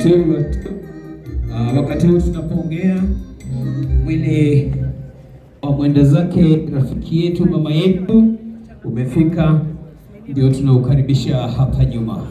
Teula tu. Wakati huu tunapoongea, mwili wa mwenda zake rafiki yetu mama yetu umefika, ndio tunaukaribisha hapa nyuma.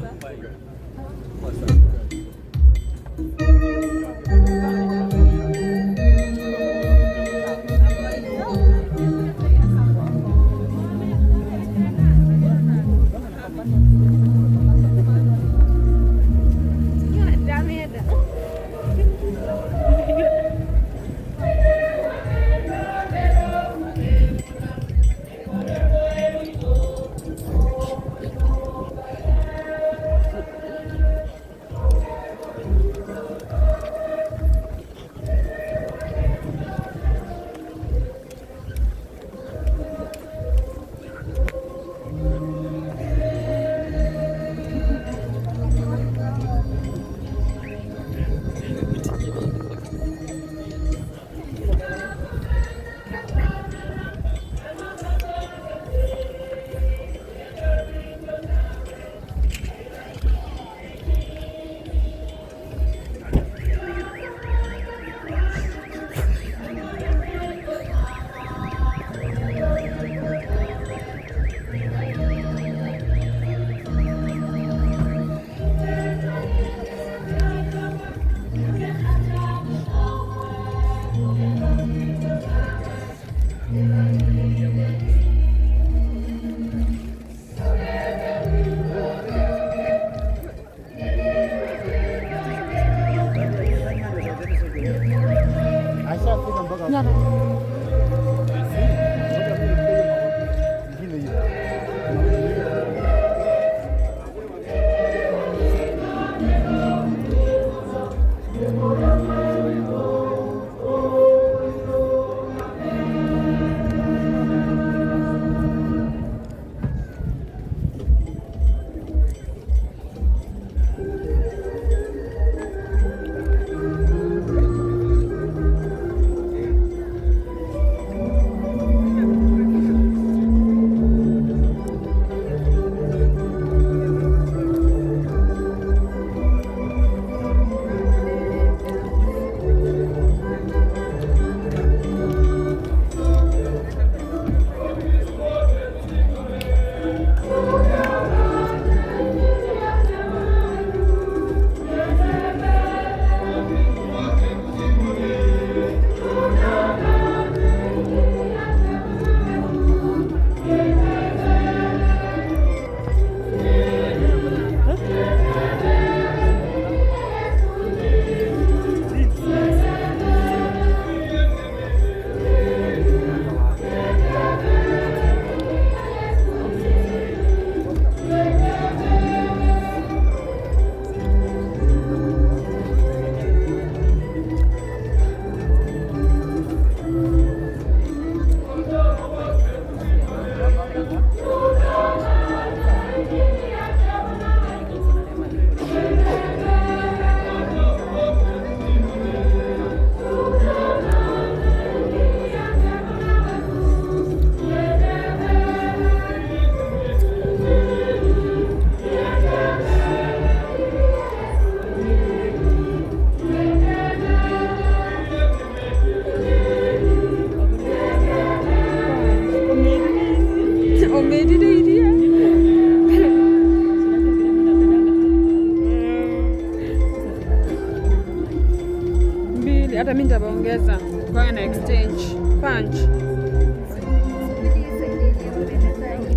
Mbili, hata mimi nitaongeza kwa na exchange punch.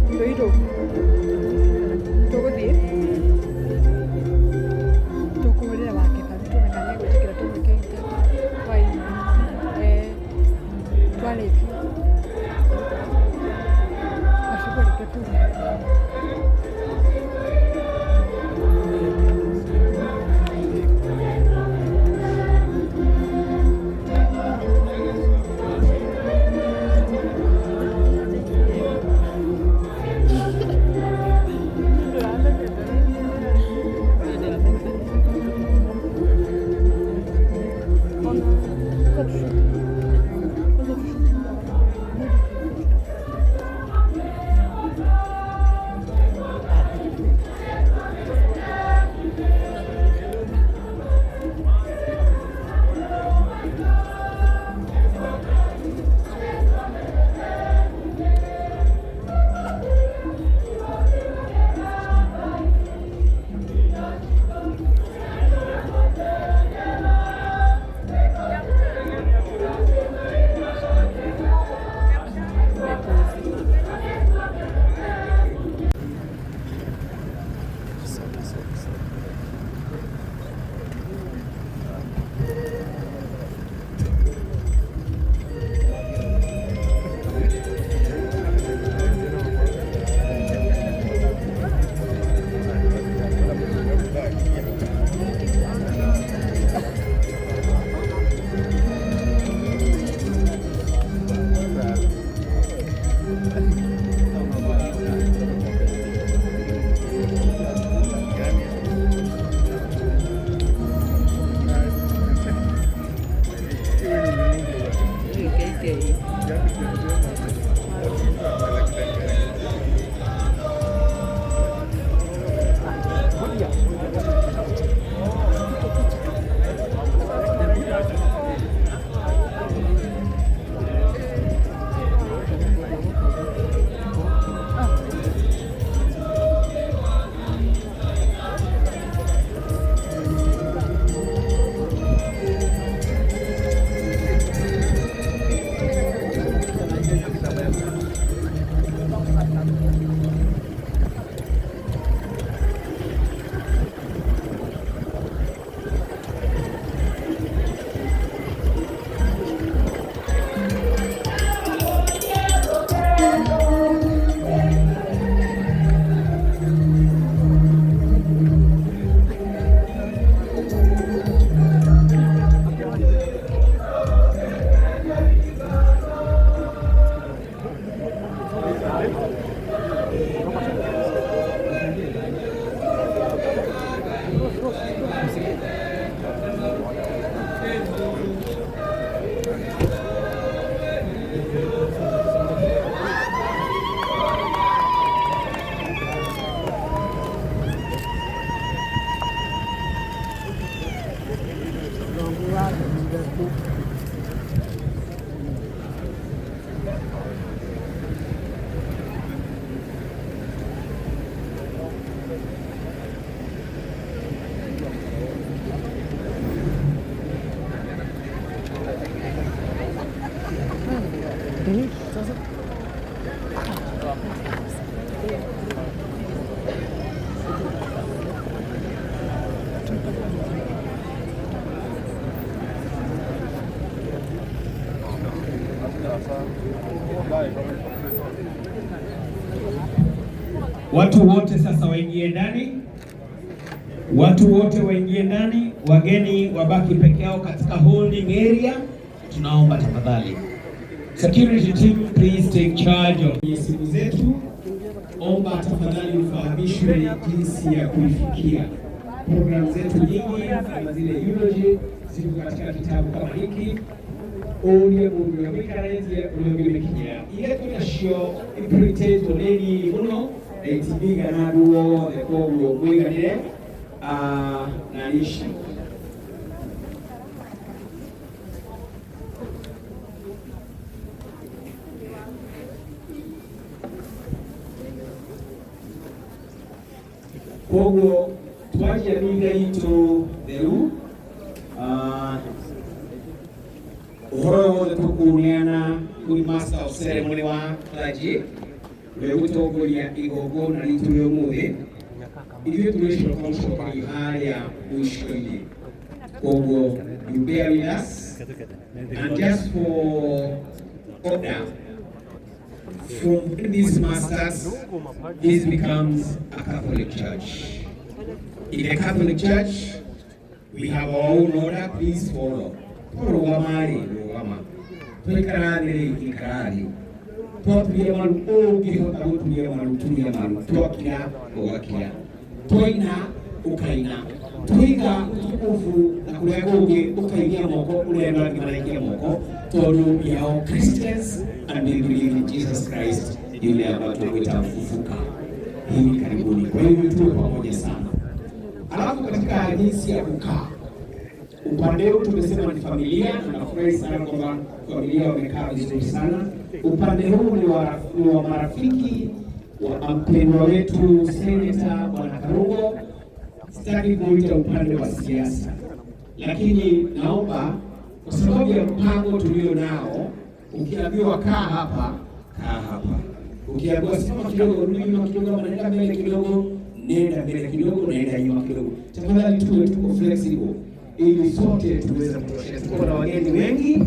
Ndio hilo. Tuguthie tukuhurira wake tuone kana egwitikira tumwike hwaini twarikia acugurike tu. Sorry, sorry, sorry. Watu wote sasa waingie ndani, watu wote waingie ndani, wageni wabaki peke yao katika holding area. Tunaomba tafadhali, security team please take charge of kwenye simu zetu. Omba tafadhali ufahamishwe jinsi ya kuifikia programu zetu nyingi kama zile eulogy ziko katika kitabu kama hiki uria mundu ũrĩa ũrĩa iria twĩnacio iprintetwo nĩ nini mũno na itingĩigana andũ othe, koguo mũiganĩre na nici. Koguo twanjia mitha itũ theru, ũhoro ũyũ wothe tũkũneana kũrĩ master of ceremony wa clergy ũrĩa ũgũtongoria igongona ritũ rĩa ũmũthĩ. Ithuĩ tũrĩcoka gũcokerio harĩa mũico-inĩ, koguo you bear with us. And just for order, from these masters, this becomes a Catholic church. In the Catholic Church we have our own order. Please follow. Twarũgama-rĩ, rũgama. Twaikara thĩ-rĩ, ikara thĩ. Twaturia maru, ũngĩhota gũturia maru, turia maru. Twakira, ũgakira. Twaina, ũkaina. Twiga utukufu na kũrĩa kũngĩ, ũkaigia moko ũrĩa andũ angĩ maraikia moko, tondũ we are all Christians and we believe in Jesus Christ yule ambaye tumwita mfufuka hivi karibuni. Kwa hivyo tuwe pamoja sana. Alafu katika jinsi ya kukaa upande huu tumesema ni familia, na nafurahi sana kwamba familia wamekaa vizuri sana. Upande huu ni wa marafiki wa mpendwa wetu Seneta Bwana Karungo. Sitaki kuita upande wa siasa, lakini naomba kwa sababu ya mpango tulio nao, ukiambiwa kaa hapa, kaa hapa. Ukiambiwa simama kidogo, rudi nyuma kidogo, ama nenda mbele kidogo. Nenda mbele kidogo, nenda nyuma kidogo. Tafadhali tuwe tuko flexible ili sote tuweze kutoshea. Tuko na wageni wengi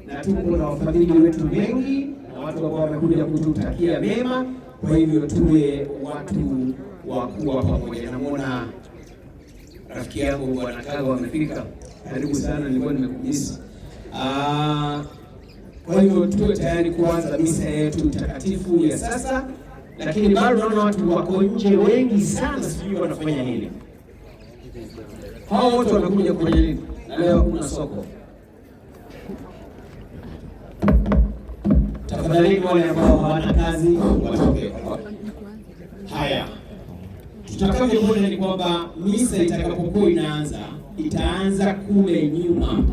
na tuko na wafadhili wetu wengi na watu ambao wamekuja kututakia mema. Kwa hivyo tuwe watu wa kuwa pamoja. Namwona rafiki yangu Bwana Kago amefika, karibu sana, nilikuwa nimekumiss. Kwa hivyo tuwe tayari kuanza misa yetu takatifu ya sasa, lakini bado naona watu wako nje wengi sana, sijui wanafanya nini. Hao wote wamekuja kufanya nini? Na leo hakuna soko. Tafadhali wale ambao hawana kazi watoke. Haya, tutakavyoona ni kwamba misa itakapokuwa inaanza itaanza kule nyuma.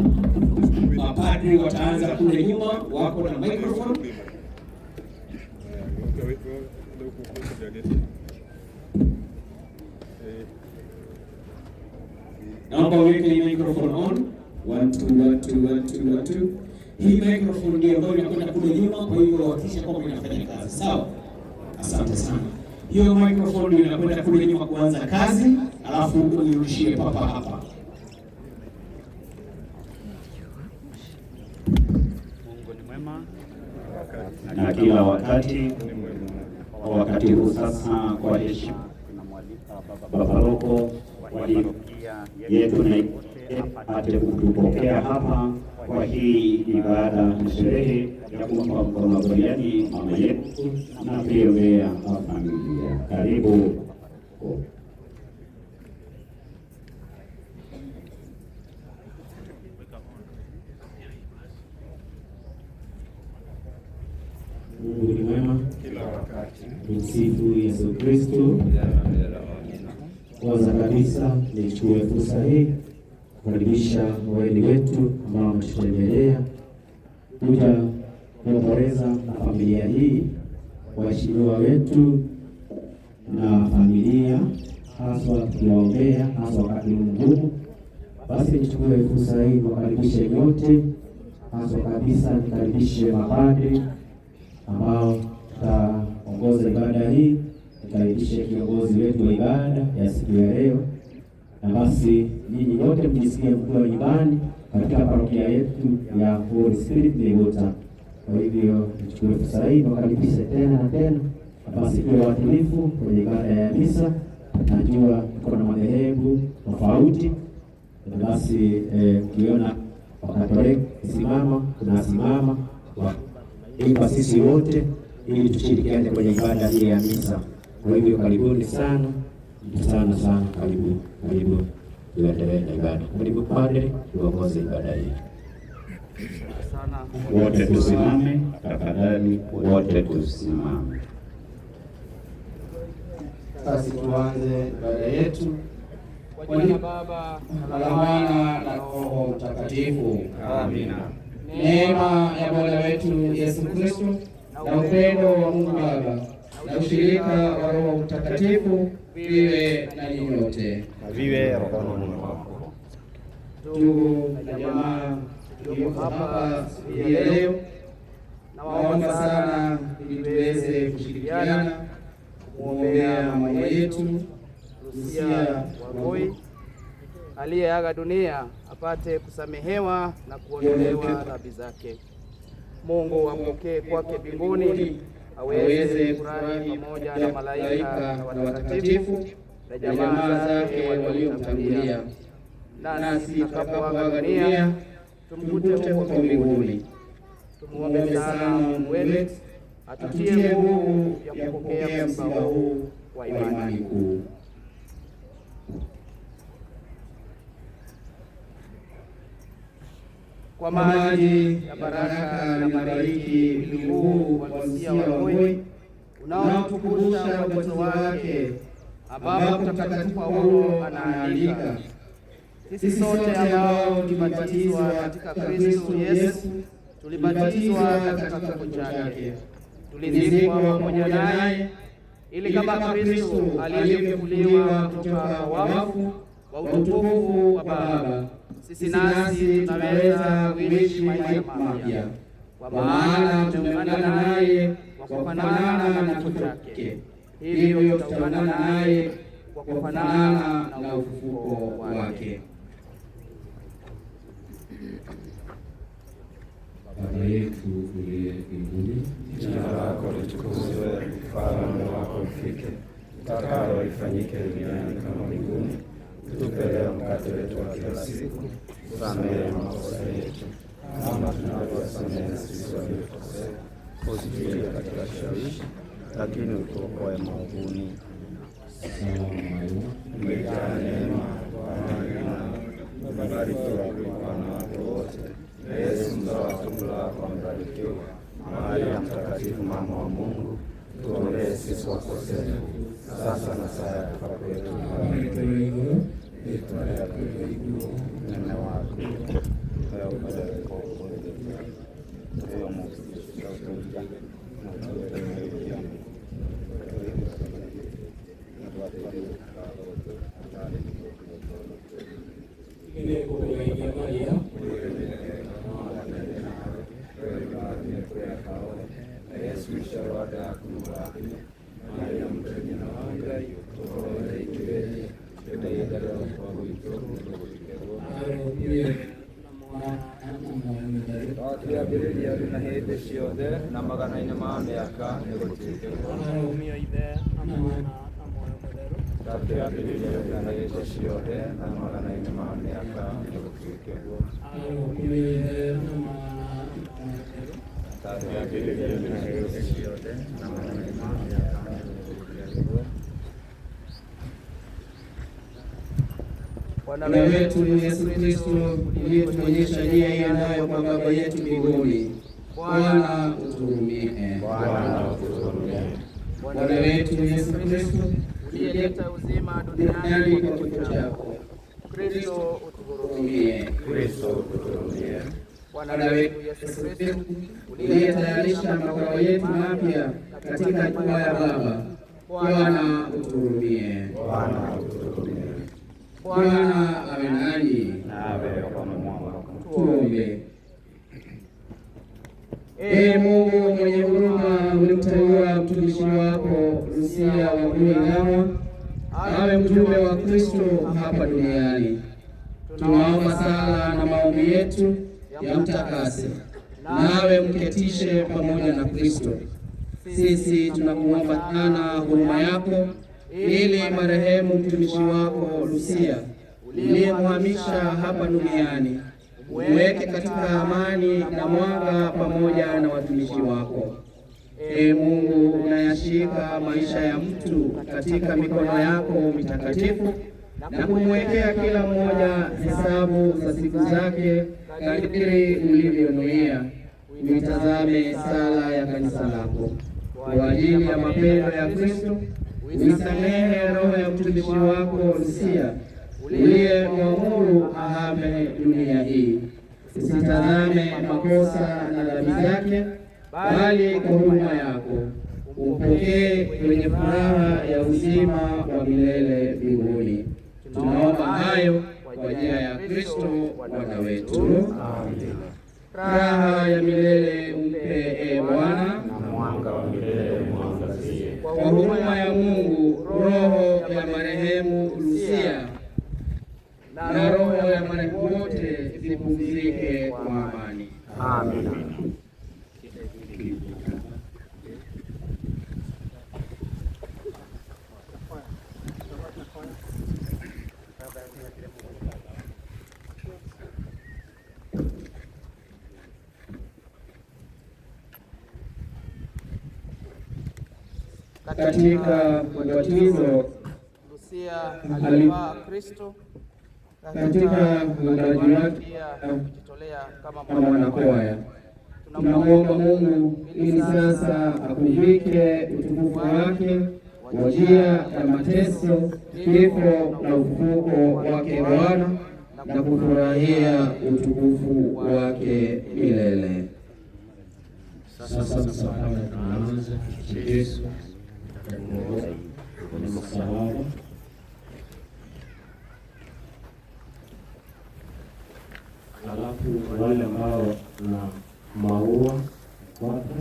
Mapadri wataanza kule nyuma, wako na microphone. Naomba uweke hii microphone on. One, two, one, two, one, two, one, two. Hii microphone ndio ambayo inakwenda kule nyuma, kwa hivyo hakikisha kwamba inafanya kazi. Sawa? Asante sana. Hiyo microphone ndio inakwenda kule nyuma kuanza kazi, alafu unirushie papa hapa. Mungu ni mwema Na kila wakati. Kwa wakati huu sasa, kwa heshima tunamwalika baba paroko wa parokia yetu na apate kutupokea hapa kwa hii ibada na sherehe ya kumpa mkono wa buriani mama yetu na kuiombea familia. Karibu. Mungu ni mwema Tumsifu Yesu Kristo. Kwanza kabisa nichukue fursa hii kukaribisha wageni wetu ambao wametutembelea kuja kuomboleza na familia hii, waheshimiwa wetu na familia, haswa tukiwaombea haswa wakati huu mgumu. Basi nichukue fursa hii kuwakaribishe nyote, haswa kabisa nikaribishe mapadri ambao tutaongoza ibada hii, nikaribishe kiongozi wetu wa ibada ya siku ya leo, na basi nyinyi wote mjisikie mkiwa nyumbani katika parokia yetu ya Holy Spirit Meiwota. Kwa hivyo nichukue fursa hii niwakaribishe tena na tena, na basi tuwe waadilifu kwenye ibada ya misa. Najua tuko na madhehebu tofauti, na basi mkiona Wakatoliki simama, tunasimama imba sisi wote ili tushirikiane kwenye ibada hii ya misa. Kwa hivyo karibuni sana sana sana, karibu karibu, tuendelee na ibada. Karibu padre, tuongoze ibada hii. Wote tusimame tafadhali, wote tusimame. Basi tuanze ibada yetu Kwa jina la Baba na la Mwana na Roho Mtakatifu. Amina. Neema ya Bwana wetu Yesu Kristo na upendo wa Mungu Baba na ushirika wa Roho Mtakatifu viwe na ninyi nyote. Viwe rohoni mwako. Ndugu na jamaa tulioko hapa siku hii ya leo, nawaomba sana ili tuweze kushirikiana kumwombea mama yetu Lucia Wangui aliyeaga dunia apate kusamehewa na kuondolewa dhambi zake. Mungu ampokee kwake mbinguni, aweze kufurahi pamoja na malaika na watakatifu na jamaa zake waliomtangulia, nasi tutakapoaga dunia tumkute huko mbinguni. Tumuombe sana Mungu wetu atutie nguvu ya kupokea msiba huu kwa wa imani. imani kuu. Kwa Kwa maji ya baraka linabariki mwili huu wa Lucia Wangui unaotukumbusha ubatizo wake, ambapo ambapo Mtakatifu Paulo anaandika, sisi sote ambao tulibatizwa katika Kristo Yesu tulibatizwa katika kifo chake, tulizikwa pamoja naye ili kama Kristo alivyofufuliwa kutoka kwa wafu kwa wa utukufu wa Baba, sisi nasi tunaweza kuishi maisha mapya, kwa maana tumeungana naye kwa kufanana na kifo chake, hivyo tutaungana naye kwa kwa kufanana na ufufuko wake. Baba yetu uliye mbinguni, Jina lako litukuzwe, ufalme wako ufike, utakalo lifanyike duniani kama mbinguni. Utupe leo mkate wetu wa kila siku, tusamehe makosa yetu kama tunavyowasamehe na sisi waliotukosea, usitutie katika kishawishi, lakini utuokoe maovuni. Salamu Maria, Umejaa neema, Bwana yu nawe, umebarikiwa kuliko wanawake wote, na Yesu mzao wa tumbo lako amebarikiwa. Maria Mtakatifu, mama wa Mungu, tuombee sisi wakosefu, sasa na saa ya kufa kwetu. Amen. Twakĩambĩrĩria na hĩndĩ ciothe na magana-inĩ ma mĩaka nĩgũtuĩke Twakĩambĩrĩria na hĩndĩ ciothe na magana-inĩ ma mĩaka nĩgũtuĩke Twakĩambĩrĩria na hĩndĩ ciothe na magana-inĩ ma mĩaka nĩgũtuĩke. Bwana wetu Yesu Kristo uliyetuonyesha njia iendayo kwa Baba yetu mbinguni, Bwana utuhurumie. Bwana utuhurumie. Bwana wetu Yesu Kristo uliyeleta uzima duniani duniani kwa kifo chako, Kristo utuhurumie. utuhurumie. Kristo utuhurumie. Bwana Bwana wetu wetu Yesu Yesu Kristo Kristo uliyetayarisha makao yetu mapya katika nyumba ya Baba, Bwana utuhurumie. Bwana utuhurumie. Bwana awe nanyi. Na awe rohoni mwako. Tuombe. Ee Mungu mwenye huruma, ulimteua mtumishi wako Lusia Wambui Ng'ang'a awe mjumbe wa Kristo hapa duniani. Tunaomba sala na maombi yetu yamtakase, nawe mketishe pamoja na Kristo. Sisi tunakuomba sana huruma yako, ili marehemu mtumishi wako Lusia uliyemhamisha hapa duniani mweke katika amani na mwanga pamoja na watumishi wako. Ee Mungu, unayashika maisha ya mtu katika mikono yako mitakatifu na kumwekea kila mmoja hesabu za siku zake kadiri ulivyonuia. Uitazame sala ya kanisa lako kwa ajili ya mapendo ya Kristo. Uisamehe roho ya mtumishi wako Lusia uliyemwamuru ahame dunia hii. Usitazame makosa na dhambi zake, bali kwa huruma yako umpokee kwenye furaha ya uzima wa milele mbinguni. Tunaomba hayo kwa njia ya Kristo Bwana wetu. Raha ya milele umpe, e Bwana, Na mwanga wa milele umwangazie. kwa huruma ya Mungu, roho ya marehemu Lusia na roho ya marehemu wote zipumzike kwa amani. Amina. Katika ubatizo Lusia alivaa Kristo katika uundaji wake pia kujitolea kama kama mwanakwaya, tunamwomba Mungu ili sasa akuvike utukufu wake kwa njia ya mateso, kifo na ufufuko wake Bwana, na kufurahia utukufu wake milele. Sasa msafara tunaanza Yesu msalaba. Alafu wale ambao na maua wapo.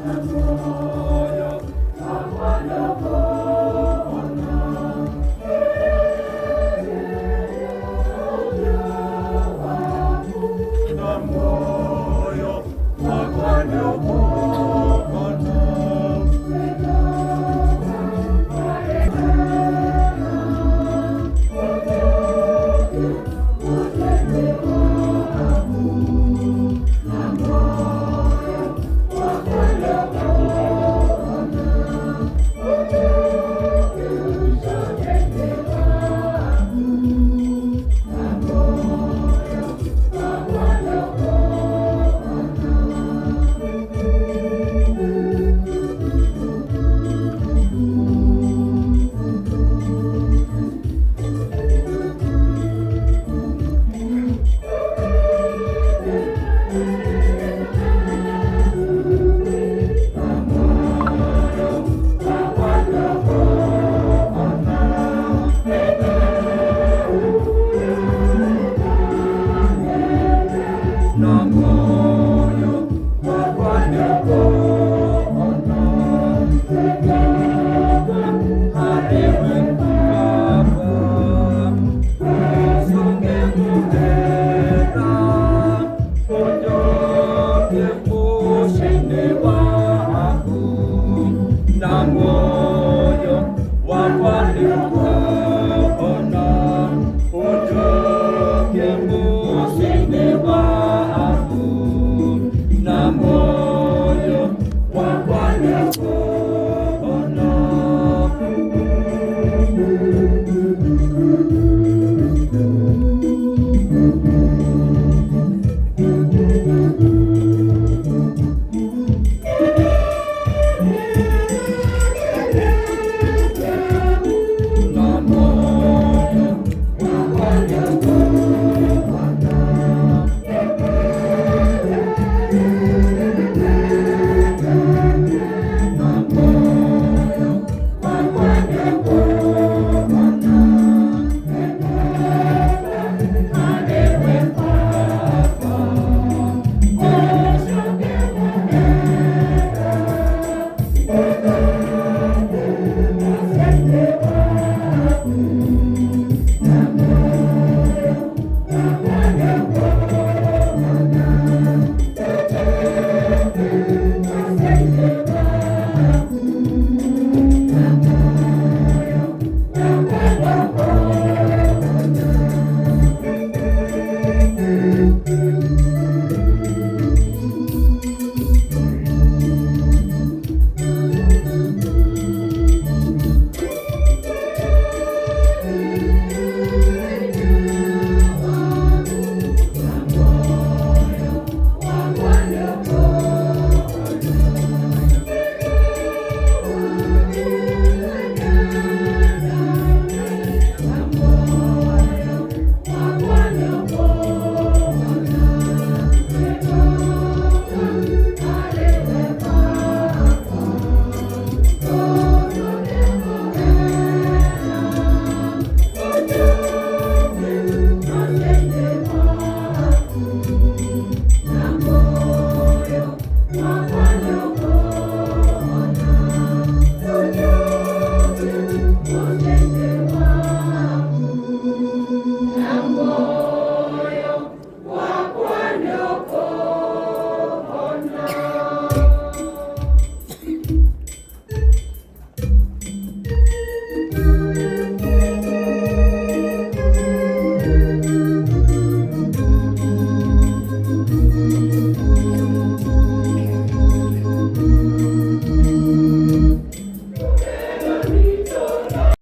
na